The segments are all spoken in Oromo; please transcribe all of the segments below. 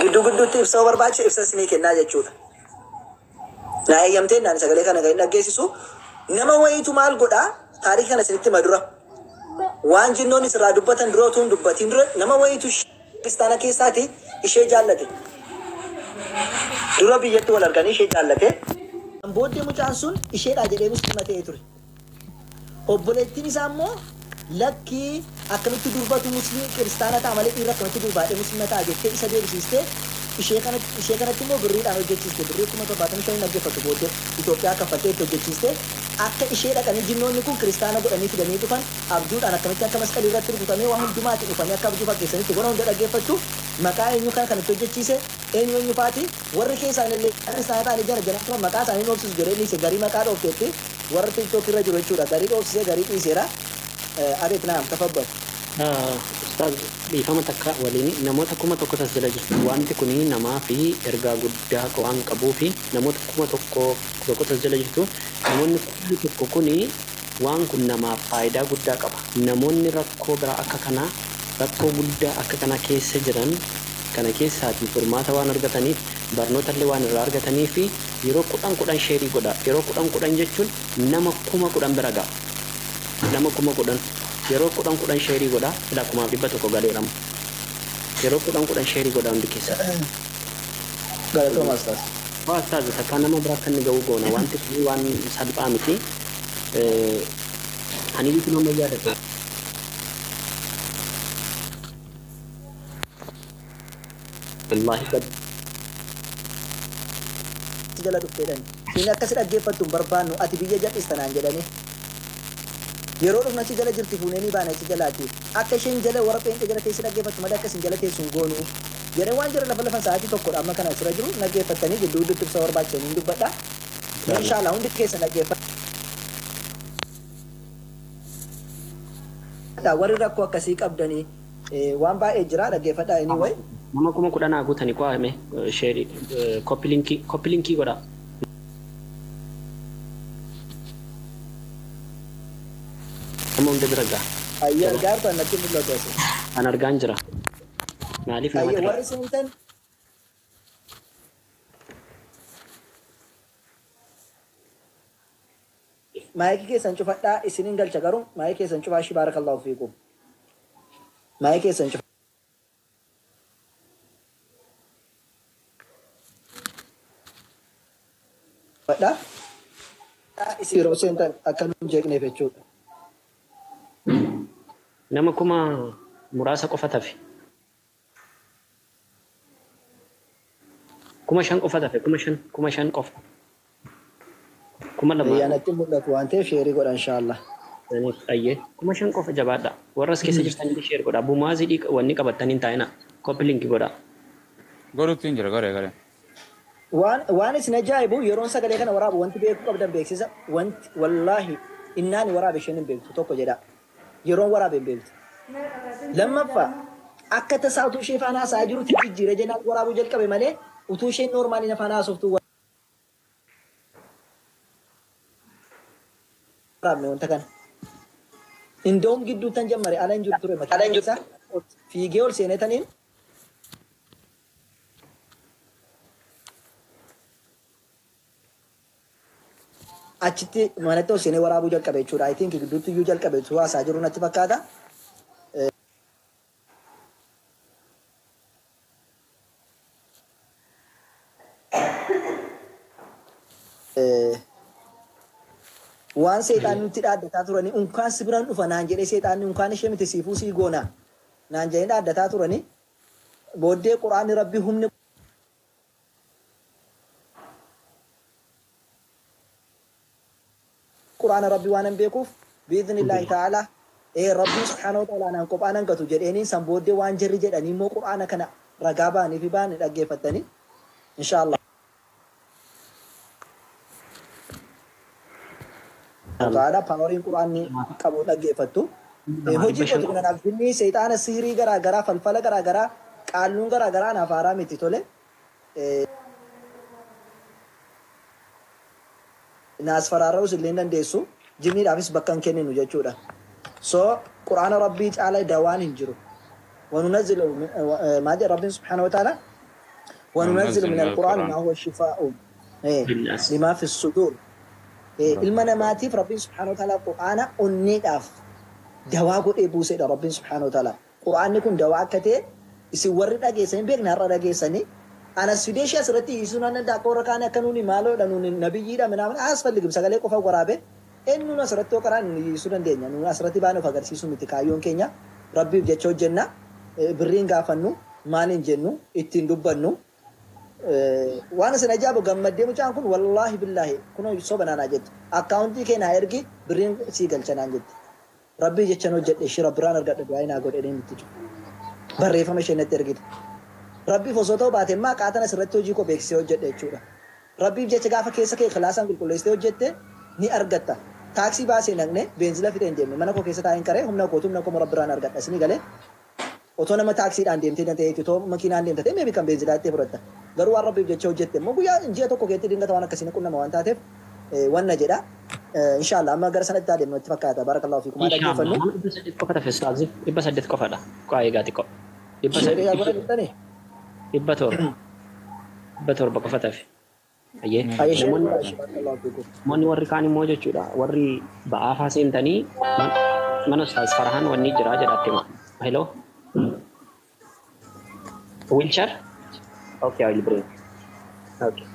Gidduu gidduutti ibsa yoo barbaachise ibsa isinii kennaa jechuudha. Naa eeyyamtee naan sagalee kana kan hin dhaggeessisu. Nama wayiitu maal godhaa? Taarikii kana isinitti hima dura. Waan jinnoonni sirraa dubbatan dura utuu hin dubbatiin dura nama wayiitu kiristaana keessaati ishee jaallate. Dura biyyatti wal arganii ishee jaallate. Kan booddee mucaan sun isheedhaa jedhee muslima ta'ee ture. Obboleettiin isaa immoo lakkii akkamitti durbatu musliim kiristaana ta'a malee dhiirri akkamitti durbaadhee muslima ta'a jettee isa deebisiistee ishee kanatti ishee kanatti immoo birriidhaan hojjechiiste birrii 75,000 dhaggeeffattu booddee Itoophiyaa kaffaltee itti hojjechiiste akka ishee dhaqanii jinnoonni kun kiristaana godhanii fidanii dhufan abjuudhaan akkamitti akka masqalii irratti rukutamee waan hundumaatti dhufanii akka abjuu fakkeessanitti godhan hunda dhaggeeffattu maqaa eenyu kana kan itti hojjechiise eenyu eenyu faati warri keessaan illee kiristaana ta'anii jara jara turan maqaa isaanii dhoofsisu jedhee dhiise garii maqaa dhoofteetti warra TikTok irra jiru jechuudha garii dhoofsisee garii dhiiseera. Abeet naam tafabbal. Ustaaz, dhiifama takka waliin, namoota 1000 as jala jirtu, wanti kun namaa fi ergaa guddaa waan qabuu fi namoota 1001 as jala jirtu, namoonni 1000 kuni waan kun namaaf faayidaa guddaa qaba. Namoonni rakkoo biraa akka kanaa, rakkoo guddaa akka kanaa keessa jiran kana keessaatii furmaata waan argataniif, barnoota illee waan irraa argatanii fi yeroo 10 10 share godha. Yeroo 10 10 jechuun nama 10,000 bira ga'a. Nama 10,000 yeroo 10 10 share godha. Ilaa, 1,100 galeeramu. Yeroo 10 10 share godha hundi keessa. Galatooma Ustaaz. Waa Ustaaz, takkaa nama bira akka inni ga'u goona. Wanti kun waan salphaa miti. Ani bitu nama yaadata. Wallaahi gad. Si jala dhufteedhani. Inni akka si dhaggeeffattu hin barbaannu, ati biyya jal'ista naan jedhanii. Yeroo dhufnu achi jala jirti, fuunee ni baana achi jalaati. Akka isheen jala warra pheenxee jala teessee dhaggeeffattu malee akka isin jala teessu hin goonu. Jedhee waan jira lafa lafan sa'aatii tokkodha amma kana asirra jiru dhaggeeffattanii gidduu gidduutti ibsa barbaachisanii hin dubbadha. Inshaallah hundi keessa dhaggeeffadha. Warri rakkoo akkasii qabdanii waan baay'ee jira, dhaggeeffadhaa anyway. Nama 10,000 haa guutanii qo'ame share, copy link, copy link godha. Nama hunda bira ga'a. Ayyee, argaa jirtan natti mul'atu asii. An argaan jira. Maaliif Ayyee, namatti warri seentan maayikii keessan cufadhaa, isinin galcha, garuu maayikii keessan cufaa shi. Baarakallahu fiikum. Maayikii keessan cufadhaa. Yeroo seentan akka nu hin jeeqneef jechuudha. Nama kuma muraasa qofa tafe. 5,000 qofa tafe, 5,000, 5,000 qofa. 2,000. Eeyyaa, natti mul'atu waan ta'eef share godha inshaallah. Ayyee, 5,000 qofa, jabaadha. Warra as keessa jirtan share godha. Bumaazii dhiiqa wanni qabattanii hin taa'ina. Copy link godha. Godhutti hin jira, godhe godhe. Waan isin ajaa'ibu, yeroon sagalee kana waraabu wanti beekuu qabdan beeksisa, wanti wallaahi innaani waraabe isheen hin beektu tokko jedha. Yeroon waraabe hin beektu. Lammaffaa, akka tasaa utuu ishee faana haasa'aa jirutti jijjiiree jennaan waraabuu jalqabe malee utuu isheen normal afaan haasoftuu waraabne wanta kana. Indoom gidduuttan jammare, ala hin jiru ture, makiinaa keessa fiigee ol seenee taniin achitti manatti ol seenee waraabuu jalqabe jechuudha. I think gidduutti iyyuu jalqabe utuu haasaa jiru natti fakkaata. Waan seexaanni nutti dhaaddataa turanii, unkaan si biraan dhufa naan jedhee, seexaanni unkaan ishee miti siifuu sii goona naan jedhee dhaaddataa turanii, booddee quraanni rabbi humni quraana rabbi waan hin beekuuf, biidhnillaahi ta'ala, ee rabbii subhaanahu wa ta'ala naan kophaa nan gatu jedheeniin. San booddee waan jarri jedhanii immoo quraana kana ragaa ba'anii fi ba'anii dhaggeeffattanii inshallah ta'ala poweriin quraanni qabu dhaggeeffattu. Hojii 500 qotu kanaaf jinnii seexaana sihirii garaa garaa, falfala garaa garaa, qaalluun garaa garaa naaf haaraa miti, tole. Naas faraara'us illee hin dandeessu, jinniidhaafis bakka hin kenninu jechuudha. So quraana rabbii caala dawaan hin jiru. Wanunazzilu, maal jedha rabbiin subhaanahu wa ta'ala? وننزل من القرآن ما هو شفاء لما في الصدور. Ilma namaatiif Rabbiin subhaanahu wa ta'ala Qur'aana onneedhaaf dawaa godhee buusedha Rabbiin subhaanahu wa ta'ala. Qur'aanni kun dawaa akka ta'e isin warri dhageessanii beekna har'a dhageessanii anas fidee ishee asirratti hiisuu nan danda'a akka warra kaanii akka nuuni maaloodha nuuni nabiyyiidha minaamin asfalligim sagalee qofa waraabe eenyuun asirratti yoo qaraan nuuni hiisuu dandeenya nuuni asirratti baane of agarsiisuu miti kaayyoon keenya Rabbiif jecha hojjenna birriin gaafannu maaliin jennu ittiin dubbannu. Waan isin ajaa'ibu gammaddee mucaan kun wallaahi billaahi kunoo soba naanaa jetti akkaawuntii kee naa ergi birriin sii galcha naan jetti Rabbii jechan hojjedhe ishee rabbiraan argadha du'aa naa godhe itti jiru barreeffama ishee natti ergite Rabbiif osoo ta'u baate immoo qaatan asirratti hojii koo beeksisee hojjedhe jechuudha. Rabbiif jecha gaafa keessa kee kilaasaan qulqulleessitee hojjette ni argatta. Taaksii baasee naqne beenzila fidee hin deemne mana koo keessa taa'een qaree humna kootu humna koo rabbiraan argadha isinii galee otoo nama taaksiidhaan deemtee danda'eetti otoo makiinaan deemte ta'e meebi kan beenzilaa itti fudhatta. Garuu waan Rabbiif jecha hojjette immoo guyyaa ji'a tokko keessatti dingata waan akkasii qunnama waan taateef wanna jedha. Inshallah amma gara sanatti adeemnu itti fakkaata. Barakallahu fiikum. Haa dhaggeeffannu. 800 qofa tafe ustaazi. 800 qofadha. Qo'aa eegaa xiqqoo. 800. 700. 700 qofa tafe. Ayyee. Namoonni warri kaan immoo jechuudha warri ba'aafaa seentanii mana ustaaz Farhaan wanni jira jedhatti hima. Hello. Wheelchair? Okay, I will bring. Okay.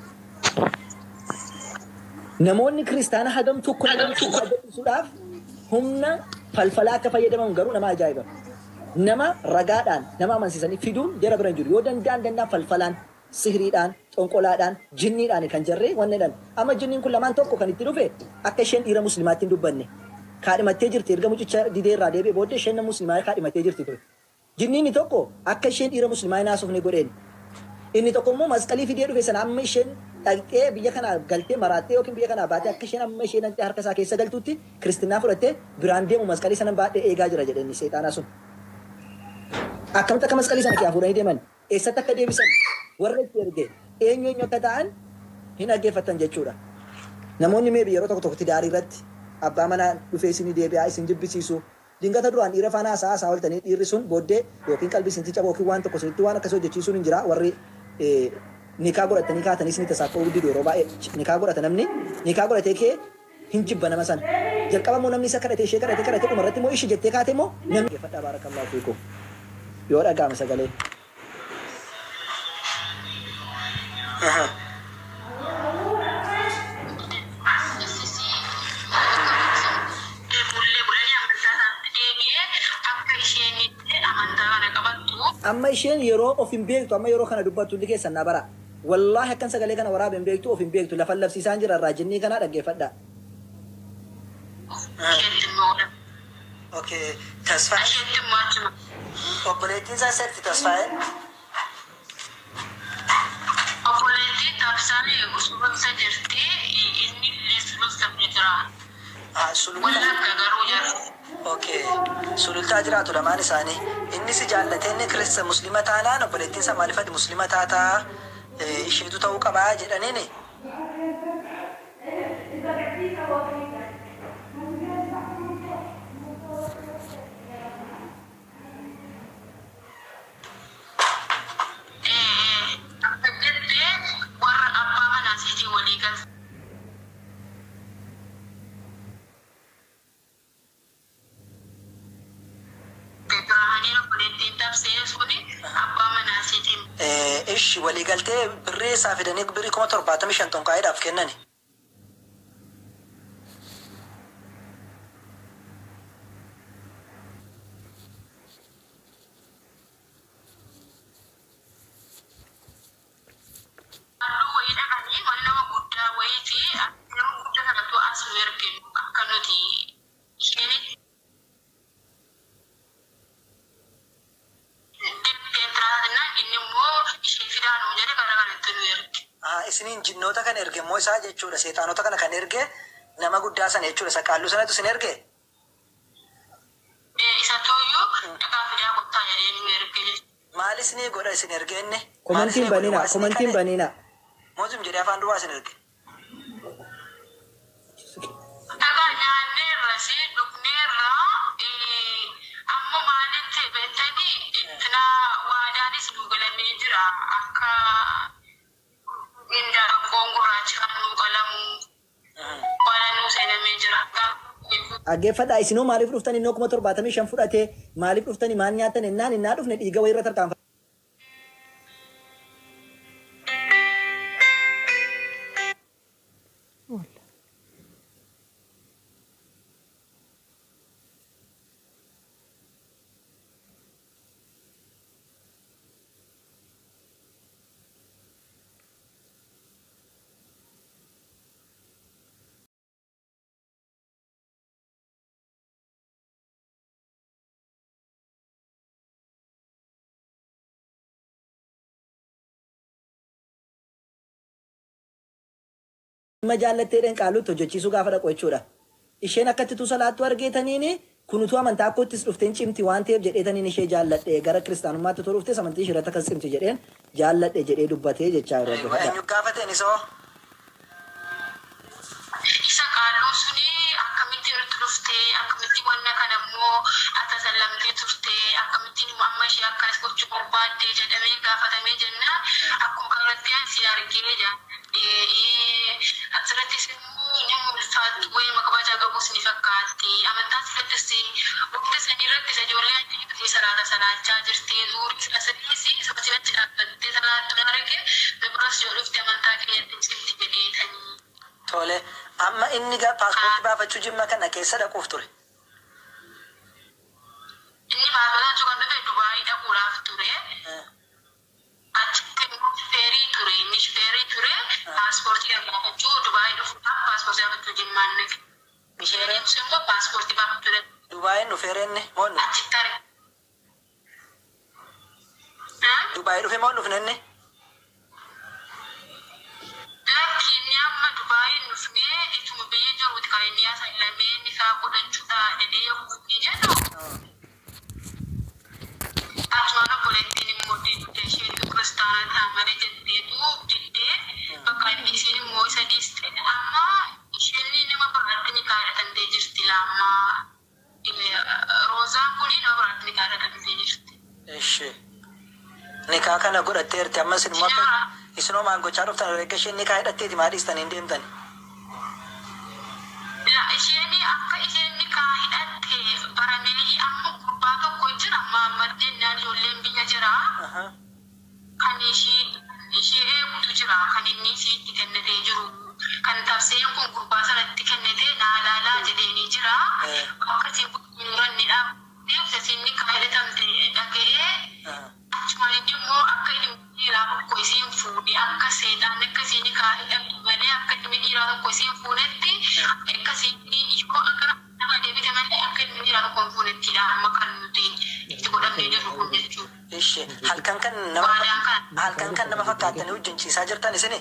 Namoonni kiristaana hagam tokko agarsiisuudhaaf humna falfalaa akka fayyadaman garuu nama ajaa'iba. Nama ragaadhaan nama amansiisanii fiduun jara bira hin jiru. Yoo danda'an falfalaan, sihiriidhaan, xonqolaadhaan, jinniidhaan kan jarree wanneedhaan. Amma jinniin kun lamaan tokko kan itti dhufe akka isheen dhiira musliimaatti hin dubbanne. Kaadhimattee jirti erga mucicha didee irraa deebi'ee booddee isheen nama musliimaa kaadhimattee jirti ture. Jinniin tokko akka isheen dhiira musliimaa hin haasofne godheen. Inni tokko immoo masqalii fidee dhufe sana amma isheen dhaqxee biyya kanaa galtee maraattee yookiin biyya kanaa baatee akka isheen amma isheen dhaqxee harka isaa keessa galtutti kiristinaa fudhattee biraan deemu masqalii sana baadhee eegaa jira jedheen seexaanaa sun. Akkamitti akka masqalii sana keessaa fuudhanii deeman eessatti akka deebisan warra itti erge eenyu eenyu akka ta'an hin dhaggeeffatan jechuudha. Namoonni meebi yeroo tokko tokkotti daarii irratti abbaa manaa dhufee isinii deebi'aa isin jibbisiisu. Dingata duraan dhiira faana haasaa haasaa ooltanii dhiirri sun booddee yookiin qalbii isinitti cabu yookiin waan tokko isinitti waan akkasii hojjechiisuun hin jira warri nikaa godhatanii kaatanii isinii tasaafuu didu yeroo baay'ee nikaa godhata namni nikaa godhatee kee hin jibba nama sana. Jalqaba immoo namni isa kadhatee ishee kadhatee kadhatee dhuma irratti immoo ishee jettee kaate immoo namni dhaggeeffadhaa baarakallahu fiikum. Yoo dhaga'ame sagalee. Amma isheen yeroo of hin beektu amma yeroo kana dubbattu hundi keessan na bara. Wallaahi akkan sagalee kana waraabe hin beektu of hin beektu lafa labsiisaan jira irraa jinnii kana dhaggeeffadha. Okay, Tasfaayee. Obboleettiin isaa seerti Tasfaayee. Obboleettiin Tasfaayee sululta jirti inni illee sululta jira. Wallagga garuu jira. Okay, sulultaa jiraatu lamaan isaanii. Inni si jaallatee inni kirista muslima taanaan obboleettiin isaa maaliif ati muslima taataa isheetu ta'uu qabaa jedhaniini. Akka jettee warra abbaa manaa siitii walii galtee. Ishi walii galtee birrii isaa fidanii birrii 75,000 xonqaayiidhaaf kennani. Halluu wayii dhaqanii mana nama guddaa wayiiti nama guddaa sanattu as nu erginu akka nuti isheen inni immoo ishee fidaa nu jedhe gara kanatti nu erge. Isiniin jinnoota kan erge immoo isaa jechuudha. Seexaanota kana kan erge nama guddaa sana jechuudha. Isa qaalluu sanatu isin erge? Isa tooyyuu dhagaa fidaa kottaa jedhee nu erge. Maal isinii godha isin erge inni? Komantiin banina, komantiin banina. Moozum jedhee afaan duwwaa isin erge. Dhagaa nyaanneerra si dhugneerra amma maalitti beektanii ittina waadaanis nu galanii jira. jira akka indaanqoon gurraachi kan nuu qalamu waan nuu seenamee jira. Dhaggeeffadhaa, isinoo maaliif dhuftan? Innoo 75,000 fudhatee maaliif dhuftani? Maal nyaattan ennaan innaa dhufne dhiiga wayirra tarkaanfa. Dhimma jaallatteedhaan qaallutti hojjechiisuu gaafa dhaqu jechuudha. Isheen akka itti salaattu argeetaniini kun utuu amantaa koottis dhufteen cimti waan ta'eef jedheetaniin ishee jaalladhe, gara kiristaanummaatti utuu dhuftes amantii ishee irratti akkas cimti jedheen jaalladhe jedhee dubbatee jechaa yeroo dhaggeeffadha. Eenyu gaafateen isoo? Isa qaalluun suni akkamitti nutti dhuftee, akkamitti wanna kana immoo atasallamtee turtee, akkamitti amma ishee akkanas gochuu barbaaddee jedhamee gaafatamee jennaan akkuma kanatti si argee jaalladhe. Asirrattis immoo nama ulfaattu wayii kabajaa qabus ni fakkaatti. Amantaa asirrattis waqti sanii irrattis ijoollee achi salaata salaachaa jirti. Zuurii asirrattis saba cinatti dhaabbattee salaattu arge, biras yoo dhufte amantaa keenyatti cimti jedheetanii. Tole, amma inni paaspoortii baafachuu Jimma kana keessa dhaquuf ture. Inni baafachuu kan dhufe Dubaayii dhaquudhaaf ture. Achitti immoo shufeerii ture. Inni shufeerii ture. Paaspoortii baafachuu Dubaayii dhufuudhaaf paaspoortii baafachuu Jimmaan dhaqe. Isheen immoo paaspoortii baafachuu dhaqe. Dubaayiin dhufeera inni moo hin dhufne? Achitti arge. Dubaayii dhufe moo hin dhufne inni? Lakki, inni amma Dubaayiin dhufnee ituma biyya jiruuti kan inni asallamee inni isaa godhachuudha jedhee yommuu inni jedhu. Asumaan obboleettiin immoo diddee, isheen kiristaana ta'a malee jetteetu diddee, bakka inni isheen immoo isa dhiiste. Amma isheen nama biraatti ni kaadhatamtee jirti laammaa. Roozaan kun nama biraatti ni kaadhatamtee jirti. Ishi. Nikaa kana godhatteerti, amma isin immoo isinoo maal gochaa dhuftan? Erga isheen nikaa hidhatteeti maa dhiistanii hin deemtani? La, isheen akka isheen nikaa hidhatte baramee amma gurbaa tokko jira Mahammad jennaan ijoolleen biyya jira. Kan ishee eegutu jira, kan inni isiitti kennatee jiru. Kan tafseen kun gurbaa sanatti kennatee naa laalaa jedheenii jira. Akka isheen muranni dhaabbatee isheen nikaa hidhatamte dhaga'ee achumaan inni immoo akka inni dhiiraa tokko isiin fuudhe, akka seexaan akka isiin nikaa hidhamtu malee akka inni dhiiraa tokko isiin fuunetti, akka isiin yoo akka nama deebite malee akka inni dhiiraa tokko hin fuunettidha amma kan nuti itti godhamnee jirru kun jechuudha. Ishi, halkan kan nama halkan kan nama fakkaattanii wajjin ciisaa jirtan isini?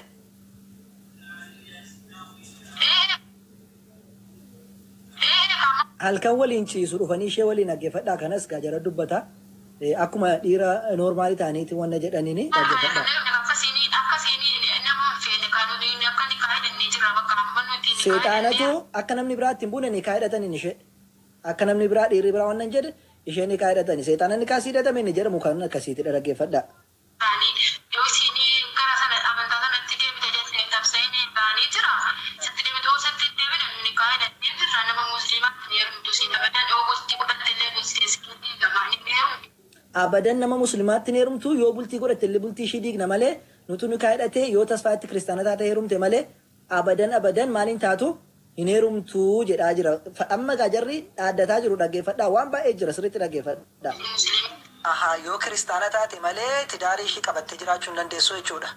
Halkan waliin ciisu dhufanii ishee waliin, dhaggeeffadhaa, kanas gaa jara dubbata. Akkuma dhiira noormaalii ta'aniiti wanna jedhaniini dhaggeeffadhaa. Akkasiin nama hin feene kan nuti akka nikaa hidhannee jira bakka amma nuti nikaa Seexaanatu akka namni biraa ittiin buune nikaa hidhataniin ishee. Akka namni biraa dhiirri biraa wannan jedhe ishee nikaa hidhatani. Seexaana nikaa sii hidhatame inni jedhamu kan akkasiitidha, dhaggeeffadhaa. Yoo isiin gara sana amantaa sanatti deebite jettee tabsa'een ta'anii jira. Sitti deebite, yoo sitti deebine nikaa hidhannee jirra, nama musliimaatti ni heerumtu siin abadan, yoo bultii godhatte illee bultii siin diigama ni heerumtu. Abadan nama musliimaatti hin heerumtu, yoo bultii godhatte illee bultii ishii diigna malee, nutu nikaa hidhatee yoo tasfaatti kiristaana taate heerumte malee abadan abadan maaliin taatu hin heerumtu jedhaa jira. Amma gaa jarri dhaaddataa jiru, dhaggeeffadhaa, waan baay'ee jira, sirriitti dhaggeeffadhaa. Ahaa, yoo kiristaana taate malee tidaarii ishii qabattee jiraachuu hin dandeessu jechuudha.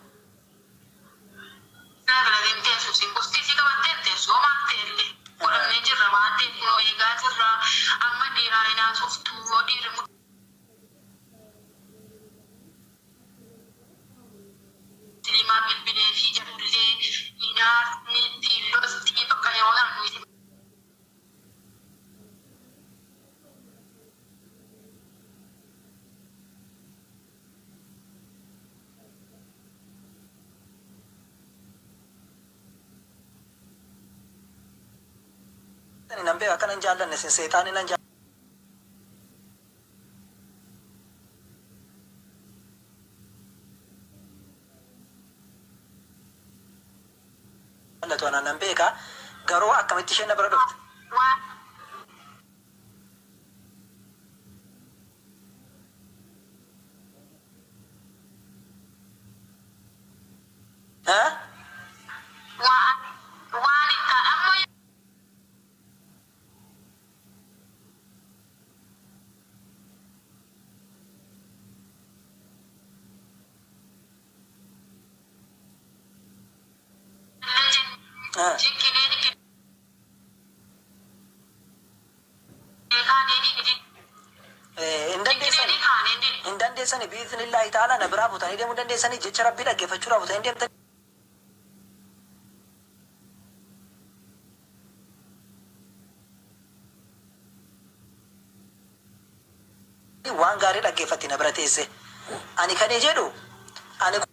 Gatiin teessu siin bultii isii qabattee teessu homaa ta'ellee godhamnee jirra waan ta'eef kunoo eegaa jirra, amma dhiiraa hin haasoftu, yoo dhiirri musliimaa bilbilee fi jedhullee hinaafni xiillosti bakka yeroo sana nuti Nan beeka akkana hin jaallanne isin seexaanii nan. Jaallatu anaan nan beeka. Garuu akkamitti isheen na bira dhufte? Waan Haa? waan waan itti amma Haa. Jikkinee jikkinee kaanee ni Hin dandeessani. jikkinee kaanee ni Hin dandeessani biiznillaahi ta'ala na biraa butanii deemuu dandeessani jecha rabbii dhaggeeffachuudhaaf butanii deemtanii. Waan gaarii dhaggeeffatti na bira teesse. Ani kan jedhu ani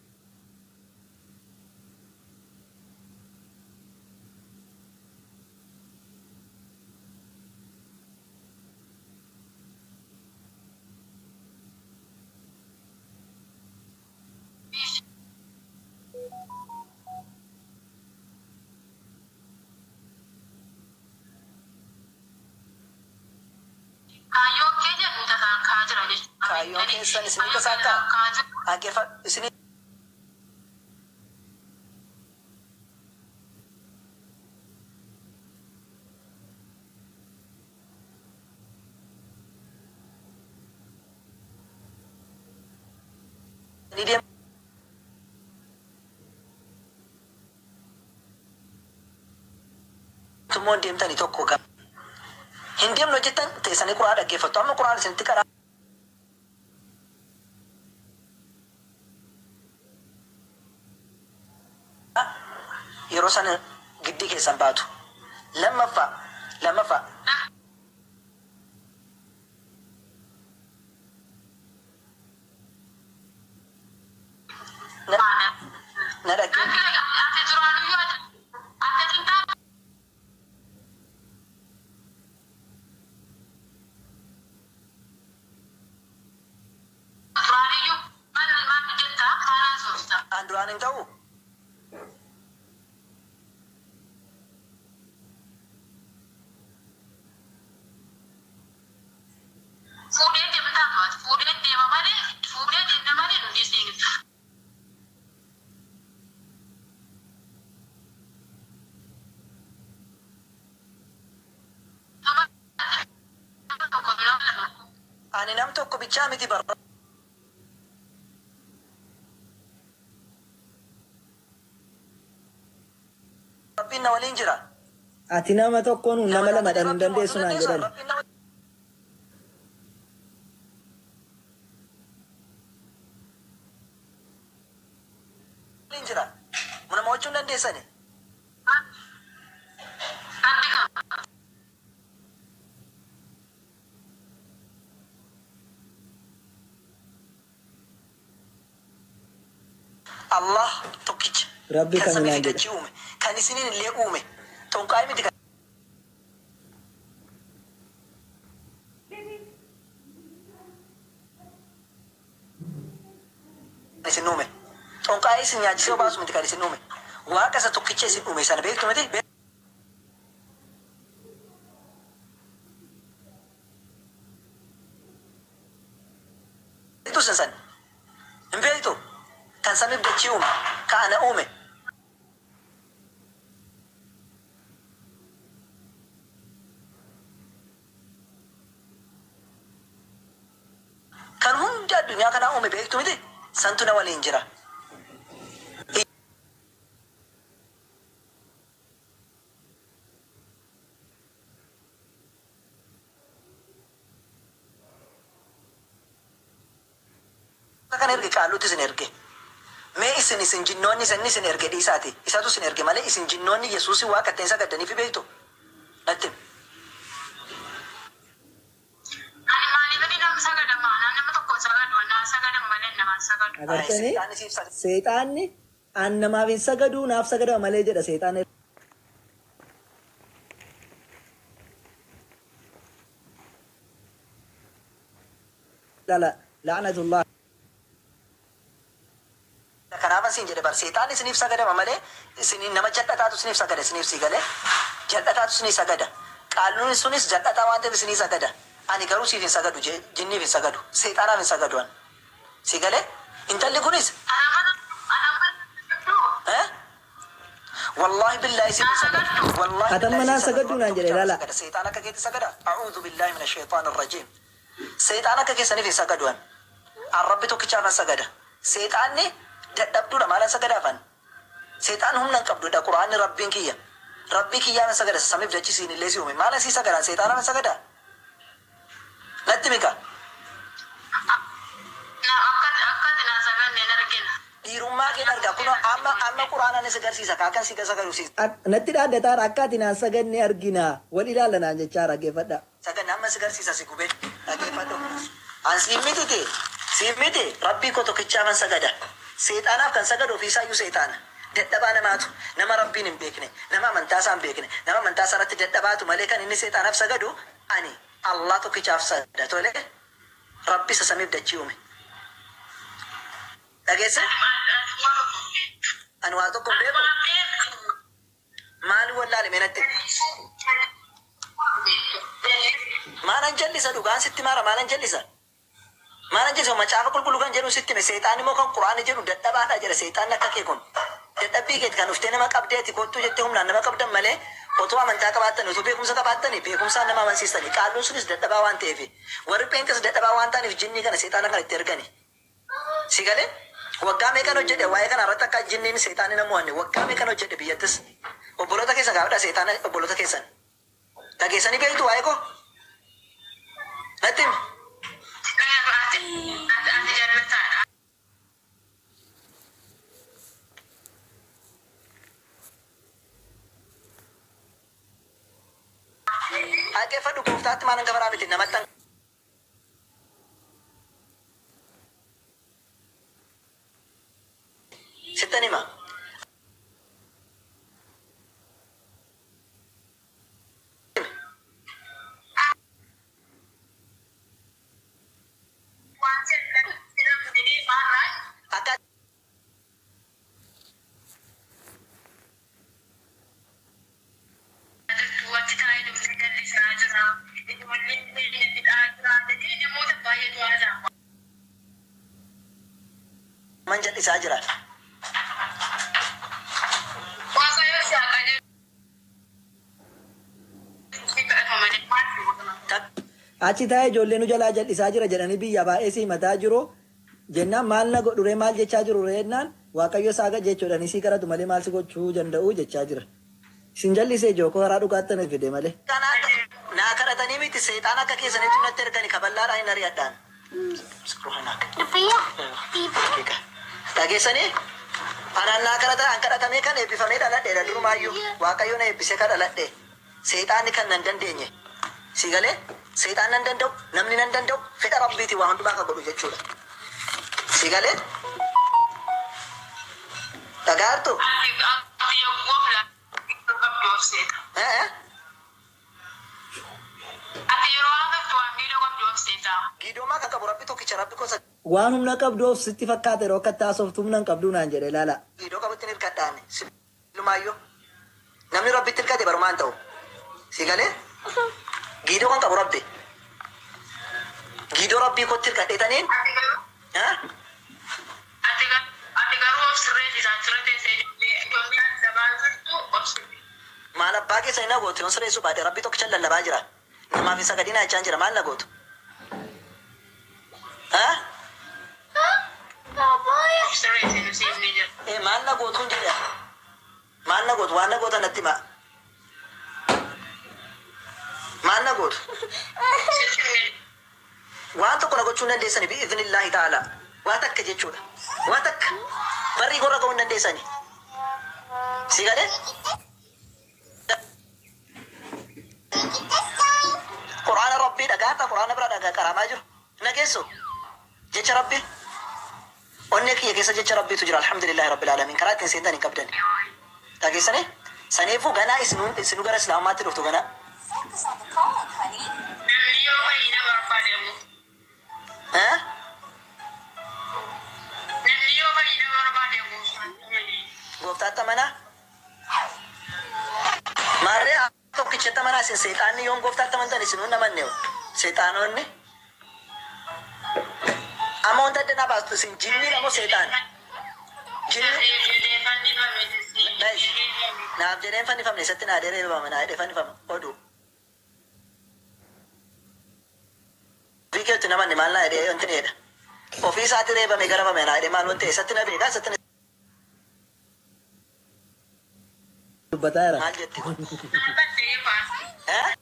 Kaayyoon keenya nu tasaakkaa jira jechuudha. Kaayyoon keessan isinii tasaakkaa? Dhaggeeffa isinii ni deemtu immoo hin deemtanii tokko gama. Hin deemnu hojjettan teessanii quraana dhaggeeffattu. Amma quraana isinitti qaraa yeroo sana giddii keessan baatu. Lammaffaa na na dhagge Ati duraanuyyuu ati xintaa duraaniyyuu maal maal jettaa maal soofta. An duraan hin ta'u. Fuudhee deemtaa to'atu fuudhee deema malee fuudhee deemna malee nu dhiisee. Ani nam tokko bichaa miti bara. Rabbiin na waliin jira. Ati nama tokkoon nama lamadhaan hin dandeessu naan jedhan. Rabbiin na waliin jira. Nama wajjin dandeessani. Rabbi qaba. Allah tokkicha. Rabbi Kan kami samii naan fi jedha. dachii uume. Kan isiniin illee uume. Xonqaa'ii miti kan isin uume. Xonqaa'ii isin nyaachisee baasu miti kan isin uume. Waaqa isa tokkicha isin uume sana beektu miti? Beektu isin sana? Hin beektu? Kan samiif dachii uume. Ka ana uume. Kan hunda addunyaa kanaa uume beektu miti? Santu na waliin jira. Kan erge qaalluutti isin erge. Mee isin jinnoonni isin isin erge dhiisaati. Isatu isin erge malee isin jinnoonni Yesuusin waaqa ittiin sagaddaniif beektu. Natti himi. Ani maaliif inni nama sagadamaa? Nama tokko sagadu, naa sagadan malee namaan sagadu. Agartanii Seexaanni siif sagada. seexaanni an namaaf hin sagaduu naaf sagadama malee jedha seexaanni. Lala la'natullah Kanaafan siin jedhe bar seexaan isiniif sagadama malee isiniin nama jal'ataatu isiniif sagada isiniif sii galee jal'ataatu isinii sagada. Qaalluun sunis jal'ataa waan ta'eef isinii sagada. Ani garuu siif hin sagadu jinniif hin sagadu seexaanaaf hin sagadu an. Sii galee intalli kunis Wallahi billahi siif hin sagadu. Wallahi Atan billahi manaan siif hin sagadu. sagaduu naan jedhe ilaala. Sagada. Seexaan akka keetti sagada. A'uudhu billahi mina shaytaan irrajiim. Seexaan akka keessaniif hin sagadu an. An rabbi tokkichaaf an sagada. Seexaanni dadhabduudha maalan sagadaafan. Seexaan humna hin qabdudha quraanni rabbiin kiyya. Rabbii kiyyaan an sagada samiif dachi siin illee si uume. Maalan sii sagadaan seexaanaaf an sagadaa? Natti mika. Dhiirummaa kee argaa kun amma amma quraanaan si agarsiisa kaakan si sagadu si Natti dhaaddataara akka ati naan sagadne argina wal ilaalla naan jechaa dhaggeeffadha. sagadne amma si agarsiisa si gubee dhaggeeffadhu. An siin mititi siin miti rabbii koo tokkichaafan sagada. Seexaanaaf kan sagadu ofiisaayyuu seexaana. Dadhabaa namaatu nama rabbiin hin beekne nama amantaa isaa hin beekne nama amantaa isaa irratti dadhabaatu malee kan inni seexaanaaf sagadu ani Allah tokkichaaf sagada tole rabbi isa samiif dachii uume. Dhageesse? Ani waa tokko hin beeku. Maali wallaale mee natti? Maalan jallisa dhugaan sitti maara maalan jallisa? Maalan jallisa macaafa qulqulluu kan jedhu sitti hime seexaan immoo kan quraana jedhu dadhabaadha jedha seexaan akka kee kun. Dadhabbii keeti kan dhuftee nama qabdeeti kottuu jettee humnaan nama qabdan malee otoo amantaa qabaattanii otoo beekumsa qabaattanii beekumsaan nama amansiistanii qaalluun sunis dadhabaa waan ta'eef warri pheenxes dadhabaa waan ta'aniif jinnii kana seexaana kana itti ergani. Si galee waggaa meeqan hojjedhe waa'ee kana irratti akka jinniin seexaanni nama mo'anne waggaa meeqan hojjedhe biyyattis obboloota keessan gaafadha seexaana obboloota keessan. Dhageessanii beektu waa'ee koo? Natti himi. Dhaggeeffadhu gooftaatti maalan gabaraa miti namatti sittan hima. Akka man jal'isaa jira. Achi taa'ee ijoollee nu jalaa jal'isaa jira jedhanii biyya baay'ee si himataa jiru. Jennaan maal na godhu ree maal jechaa jiru ree jennaan waaqayyo isaa jechuudhaan isii kadhatu malee maal si gochuu danda'u jechaa jira. Isin jallisee jookoo karaa dhugaatti na fide malee. Naa kadhatanii miti seexaan akka keessanitti natti ergani kaballaadhaan hin ari'adhaan. Dhageessanii anaan naa kadhatan an kadhatamee kan eebbifamee dhaladheedha durumaayyuu waaqayyo na eebbisee kan dhaladhe seexaanni kan nan dandeenye. Si galee seexaan nan danda'u namni nan danda'u fedha rabbiiti waa hundumaa kan godhu jechuudha. Si galee dhagaartu? Giidoomaa kan qabu rabbi tokkicha rabbi gosa Waan humna qabdu of sitti fakkaate yeroo akka taasoftu humna hin qabdu naan jedhe ilaala. Giidoo qabutti hin hirkadhaan silumaayyuu namni rabbitti hirkate barumaan ta'u. Si galee giidoo kan qabu rabbi. Giidoo rabbii kootti hirkadheetaniin. Maal abbaa keessa hin gootu yoon sirreessuu baate rabbi tokkicha lallabaa jira. Namaaf hin sagadinaa jechaan jira maal na gootu? Maal na gootuun jedhe maal na gootu waan na gootan natti himaa. Maal na gootu? Waan tokko na gochuu hin dandeessani bi'iznillaahi ta'ala. Waa takka jechuudha. Waa takka barrii gorra ga'uu hin dandeessani. Si galee? Quraana rabbii dhagaata quraana bira dhagaa qaraamaa jiru. Nageessu jecha rabbii. Onnee kiyya keessa jecha rabbiitu jira alhamdulillahi rabbil aalamiin karaa ittiin seentan hin qabdan. Dhageessanii? Saniifuu ganaa isinuu gara islaamummaatti dhuftu ganaa. fayyina barbaade gooftaatti amane. Gooftaatti amanaa? Maarree tokkichatti amanaa isin seexaanni yoon gooftaatti amantan isin hun amanne hoo? Seexaanonni? Amma wanta adda naa baastu isin jinniidha moo seexaana? Jinni? Jedhee fannifame. Nice. Naaf jedhee hin fannifamne isatti naa dheeree naa jedhee fannifama. Oduu. Ofii keetti namanne maal naa jedhee wanti ni jedha. Ofii isaatti reebame garafame naa jedhee maal wanti isatti na beekaa isatti na Dubbataa jira. maal jetti kun? Dhaabbattee baase. Eh?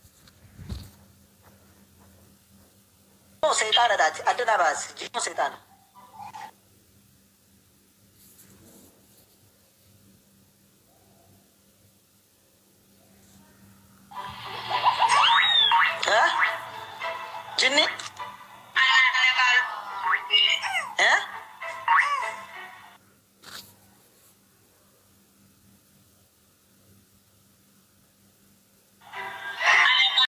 Moo seexaana daati adda naa baasi. Jinni moo seexaana?